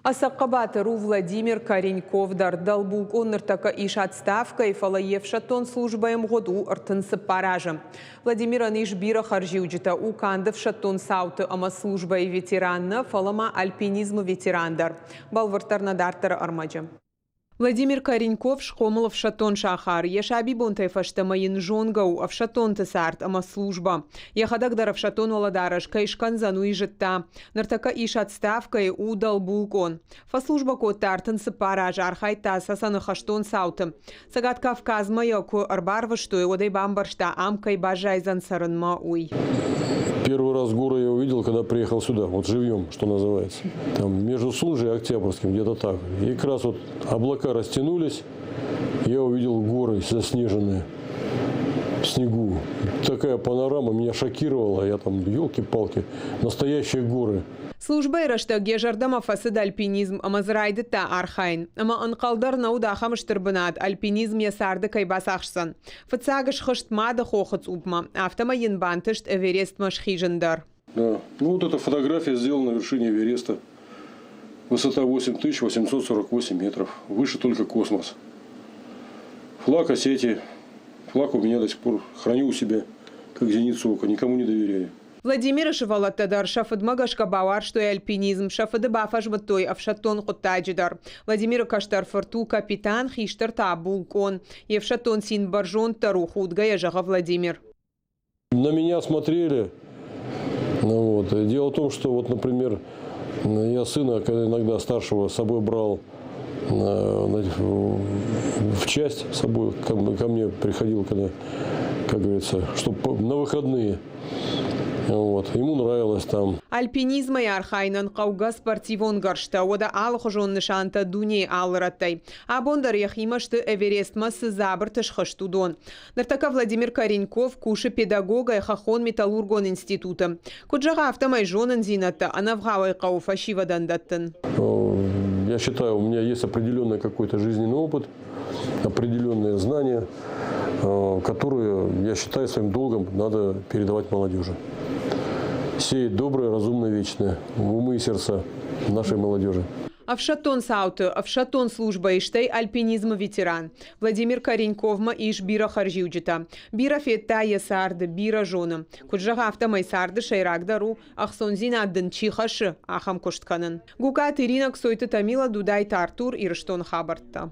Ӕцӕг хъӕбатыр у Владимир Кореньков дӕр. Дӕлбулкъон ныртӕккӕ ис отставкӕйы, фӕлӕ йе фсӕддон службӕйы мгъуыд у 34 азы. Владимирӕн ис бирӕ хӕрзиуджытӕ, у канд ӕфсӕддон цауты ӕмӕ службӕйы ветеран нӕ, фӕлӕ ма альпинизмы ветеран дӕр. Бӕлвырддӕр нӕ дарддӕры ӕрмӕджы. Владимир Кореньков схъомыл ӕфсӕддон сахар. Йӕ сабибонтӕй фӕстӕмӕ йын зонгӕ у ӕфсӕддонты цард ӕмӕ службӕ. Йӕхӕдӕг дӕр ӕфсӕддон уӕлӕдарӕс кӕй скӕндзӕн, уый зыдта. Ныртӕккӕ ис отставкӕйы, у дӕлбулкъон. Фӕслужбӕ кодта 34 азы, архайдта Цӕцӕны хӕстон цауты. Цӕгат Кавказмӕ йӕ куы ӕрбарвыстой, уӕд ӕй бамбӕрста, ам кӕй баззайдзӕн цӕрынмӕ, уый. Первый раз горы я увидел, когда приехал сюда, вот живьем, что называется. Там между Сунжей и Октябрьским, где-то так. И как раз вот облака растянулись, я увидел горы заснеженные в снегу. Такая панорама меня шокировала. Я там, елки-палки, настоящие горы. Службӕйы рӕстӕг йӕ зӕрдӕмӕ фӕцыд альпинизм ӕмӕ дзы райдыдта архайын. Ӕмӕ ӕнхъӕл дӕр нӕ уыд ахӕм стыр бынат альпинизм йӕ царды кӕй бацахсдзӕн. Фыццаг схызт Мады хохы цъупмӕ, афтӕмӕй йын бантыст Эверестмӕ схизын дӕр. Да. Ну вот эта фотография сделана на вершине Эвереста. Высота 8848 метров. Выше только космос. Флаг Осетии. Флаг у меня до сих пор храню у себя, как зеницу ока, никому не доверяю. Владимиры сывӕллӕттӕ дӕр сӕ фыдмӕ гӕсгӕ бауарзтой альпинизм, сӕ фыды бафӕзмыдтой ӕфсӕддон хъуыддаджы дӕр. Владимиры кӕстӕр фырт у капитан, хистӕр та булкъон. Йе фсӕддон цин бӕрзонддӕр у, худгӕйӕ зӕгъы Владимир. На меня смотрели. Ну, вот. Дело в том, что вот, например, я сына, когда иногда старшего с собой брал в часть с собой, ко мне приходил, когда, как говорится, чтобы на выходные. Вот. Ему нравилось там. Альпинизмӕй архайынӕн хъӕугӕ спортивон гӕрзтӕ, уӕдӕ алыхуызон нысантӕ дунейы алы рӕттӕй. Абон дӕр йӕхимӕ сты Эверестмӕ цы дзабырты схызт, уыдон. Ныртӕккӕ Владимир Кореньков кусы педагогӕй хӕххон-металлургон институты. Куыд зӕгъы, афтӕмӕй зонындзинӕдтӕ ӕнӕвгъауӕй хъӕуы фӕсивӕдӕн дӕттын. Я считаю, у меня есть определенный какой-то жизненный опыт, определенные знания, которые, я считаю, своим долгом надо передавать молодежи. Сеять доброе, разумное, вечное в умы и сердца нашей молодежи. Ӕфсӕддон цауты, ӕфсӕддон службӕйы, стӕй альпинизмы ветеран. Владимир Кореньковмӕ ис бирӕ хӕрзиуджытӕ. Бирӕ федта йӕ царды, бирӕ зоны. Куыд зӕгъы, афтӕмӕй царды сӕйрагдӕр у, ӕхцондзинад дын чи хӕссы, ахӕм куыст кӕнын. Гукаты Ирина, Ксойты Тамила, Дудайты Артур, Ирыстоны хабӕрттӕ.